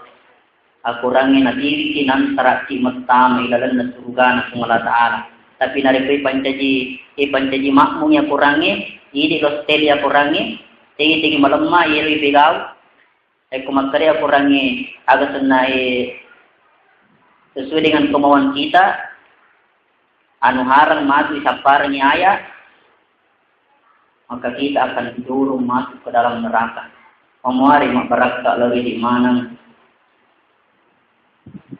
Al-Qurangnge natiriki, nantaraki mettama ilalenna surugana Puang Allah Ta'ala. Tapi narekko ipancaji, ipancaji makmungi Al-Qurangnge, idi losteli Al-Qurangnge, tegi-tegi malemma, yero ipegau. Ekko makkeda Al-Qurangnge aga sennae sesuai dengan kemauan kita, anu harang matu isapparengi ayat, maka kita akan didorong masuk ke dalam neraka. Mamuari mabbarakka lao idi maneng.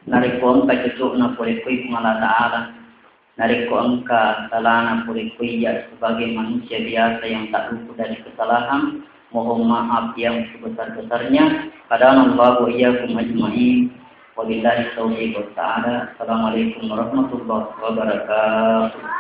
Narekko engka cocokna pole koi Puang Allah Ta'ala, narekko engka salana pole koi iya sebagai manusia biasa yang tak luput dari kesalahan, mohon maaf yang sebesar-besarnya. Hadanallahu wa iyyakum ajma'in. Wabillahi taufiq wa ta'ala. Assalamualaikum warahmatullahi wabarakatuh.